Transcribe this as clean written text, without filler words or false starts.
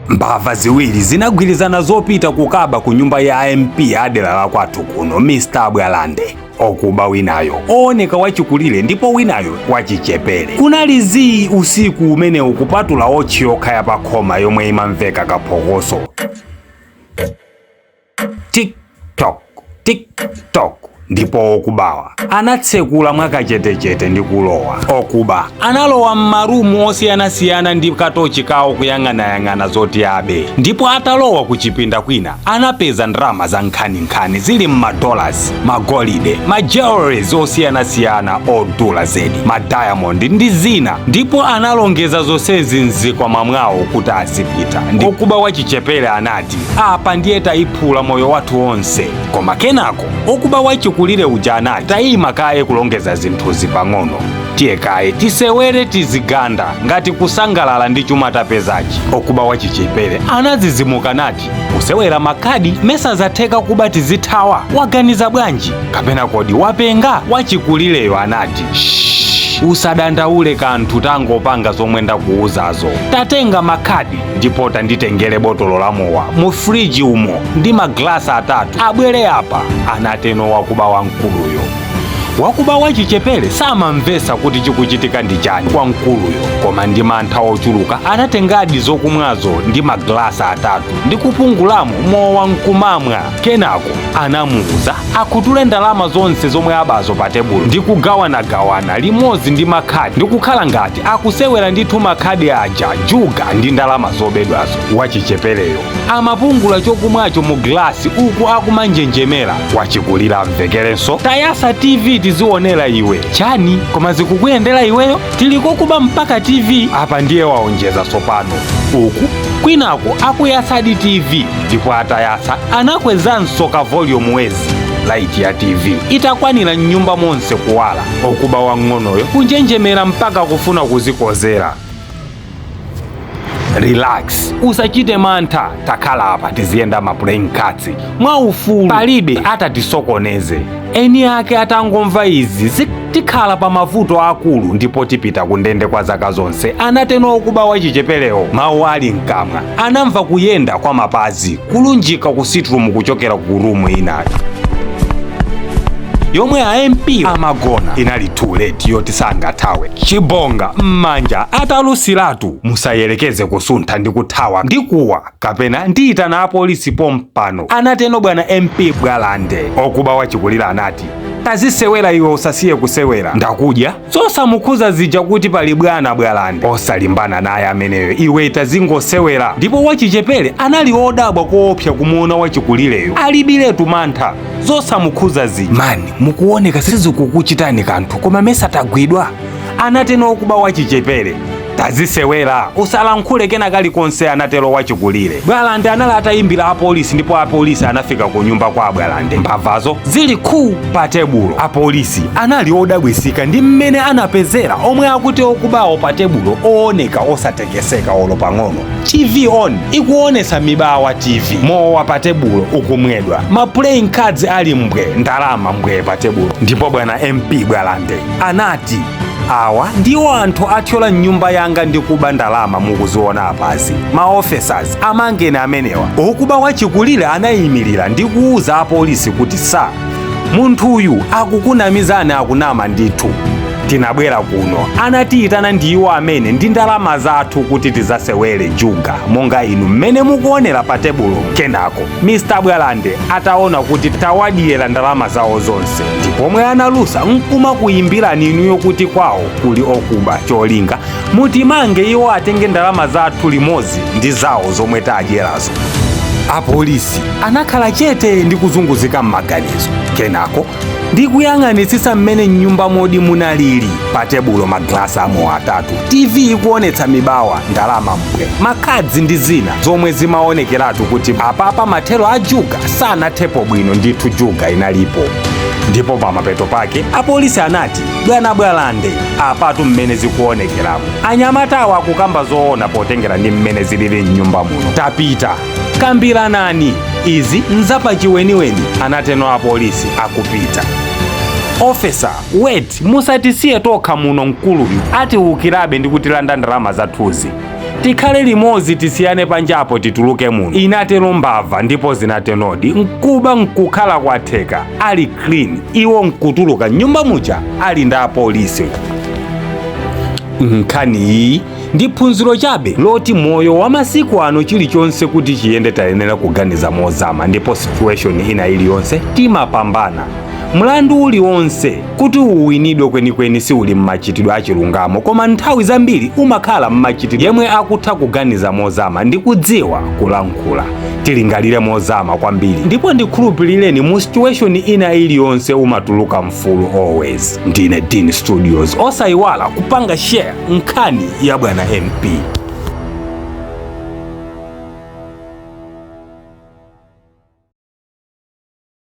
Mbava ziwiri zinagwirizana zopita kukaba ku nyumba ya MP adera la kwathu kuno, Mr Bwalande. Okuba winayo ooneka wachikulire ndipo winayo wachichepere. Kunali zii usiku umenewu kupatula wotchi yokha ya pakhoma yomwe imamveka kaphokoso tik tok tik tok. Ndipo okubawa anatsekula mwakachetechete ndi kulowa. Okuba analowa m'marumu osiyanasiyana ndi katochi kawo kuyang'anayang'ana zoti abe, ndipo atalowa ku chipinda kwina anapeza ndalama za nkhaninkhani zili m'madollars, magolide, majewelries osiyanasiyana odula zedi, madiamond ndi zina, ndipo analongeza zonsezi mzikwama mwawo kuti azipita. Ndi okuba wachichepere anati, "Apa ndiye tayiphula moyo wathu wonse." Koma kenako okuba wachikulire uja anati, "Tayima kaye kulongeza zinthuzi pang'ono, tiye kaye tisewere tiziganda ngati kusangalala ndi chuma tapezachi." Okuba wachichepere anazizimuka nati, "Kusewera makhadi? Mesa zatheka kuba tizithawa? Waganiza bwanji? Kapena kodi wapenga?" Wachikulireyo anati, "Shh, usadandaule kanthu, tangopanga zomwe ndakuuzazo. Tatenga makhadi ndipo tanditengere botolo la mowa mu friji umo ndi maglasi atatu, abwere apa," anateno wakuba wamkuluyo. Wakuba wachichepere samamvesa kuti chikuchitika ndi chani kwa mkuluyo, koma ndi mantha ochuluka anatengadi zokumwazo ndi maglasi atatu ndi kupungulamo mowa nkumamwa. Kenako anamuuza akhuthule ndalama zonse zomwe abazo pa tebulo ndi kugawanagawana limodzi ndi makhadi, ndi kukhala ngati akusewera ndithu makhadi aja juga ndi ndalama zobedwazo. Wachichepereyo amapungula chokumwacho mu glasi uku akumanjenjemera. Wachikulira amvekerenso, "Tayasa TV tizionera iwe." "Chani? Koma zikukuyendera iweyo? Tiliko kuba mpaka TV apa?" Ndiye waonjeza sopano. Uku kwinako akuyasadi TV, ndipo atayasa anakwezanso ka volume wezi, light ya TV itakwanira mnyumba monse kuwala. Okuba wang'onoyo kunjenjemera mpaka kufuna kuzikozera. "Relax, usachite mantha, takhala apa tiziyenda ma playing cards mwaufulu, palibe atatisokoneze. Eni ake atangomva izi tikhala pa mavuto akulu ndipo tipita kundende kwa zaka zonse," anateno okuba wachicheperewo. Mawu ali mkamwa anamva kuyenda kwa mapazi kulunjika ku sitting kuchokera ku room inayo yomwe a MP amagona. Inali too late yoti sangathawe. Chibonga m'manja atalusiratu. "Musayelekeze kusuntha ndi kuthawa ndikuwa kapena ndiyitana apolisi pompano," anateno bwana MP Bwalande. Okuba wachikulira anati, "Tazisewera iwe, usasiye kusewera, ndakudya." Zosamukhuza zija kuti pali bwana Bwalande, osalimbana naye ameneyo, iwe tazingosewera. Ndipo wachichepere anali odabwa koopsa kumuona wachikulireyo alibiretu mantha, zosamukhuza zija. "Mani, mukuoneka sizikukuchitani kanthu, koma mesa tagwidwa?" anateno okuba wachichepere. "Tazisewera, usalankhule kena kalikonse," anatero wachikulire. Bwalande anali atayimbira apolisi ndipo apolisi anafika ku nyumba kwa Bwalande mbavazo zili khu pa tebulo. Apolisi anali odabwisika ndi mmene anapezera omwe akuti okubawo pa tebulo ooneka osatekeseka olo pang'ono. TV on ikuonesa Mibawa TV, mowa pa tebulo ukumwedwa, ma playing cards ali mbwe, ndalama mbwe pa tebulo. Ndipo bwana MP Bwalande anati, "Awa ndiwo anthu athyola nyumba yanga ndi kuba ndalama mukuziona apazi. Ma officers, amangeni amenewa." Okuba wachikulire anayimirira ndi kuwuza apolisi kuti, "Sir, munthuyu akukunamizani, akunama ndithu. Tinabwera kuno anatiyitana ndi iwo amene ndi ndalama zathu kuti tizasewere juga monga inu mmene mukuonera pa tebulo. Kenako Mr Bwalande ataona kuti tawadiyera ndalama zawo zonse, ndipomwe analusa nkuma kuyimbirani inuyo kuti kwawo kuli okuba, cholinga mutimange iwo atenge ndalama zathu limodzi ndi zawo zomwe tadyerazo." Apolisi anakhala chete ndi kuzunguzika m'maganizo, kenako ndikuyang'anitsitsa mmene mnyumba modi munalili. Pa tebulo maglasi amowa atatu, TV ikuonetsa Mibawa, ndalama mbwe, makhadzi ndi zina zomwe zimaonekeratu kuti apapa mathero a juga sanathepo bwino ndithu, juga inalipo. Ndipo pamapeto pake apolisi anati, "Bwana Bwalande, apatu mmene zikuonekeramo anyamatawo akukamba zoona potengera ndi mmene zilili mnyumba muno. Tapita kambiranani izi nzapachiweniweni," anateno apolisi akupita. "Officer, wait, musatisiye tokha muno, mkuluyu atiwukirabe ndi kutilanda ndalama zathuzi." Tikhale limodzi, tisiyane panjapo, tituluke muno. Inatero mbava, ndipo zinatenodi. Nkuba nkukhala kwatheka ali clean, iwo nkutuluka nyumba muja ali ndi apolisi. Nkhani iyi ndi phunziro chabe loti moyo wa masiku ano, chilichonse kuti chiyende tayenera kuganiza mozama, ndipo situation ina iliyonse timapambana. Mlandu uliwonse kuti uwinidwe kwenikweni siuli mmachitidwe achilungamo, koma nthawi zambiri umakhala mmachitidwe yemwe akutha kuganiza mozama ndi kudziwa kulankhula. Tilingalire mozama kwambiri, ndipo ndikhulupilireni, mu situation ina iliyonse umatuluka mfulu always. Ndine Dean Studios, osayiwala kupanga share nkhani ya bwana MP.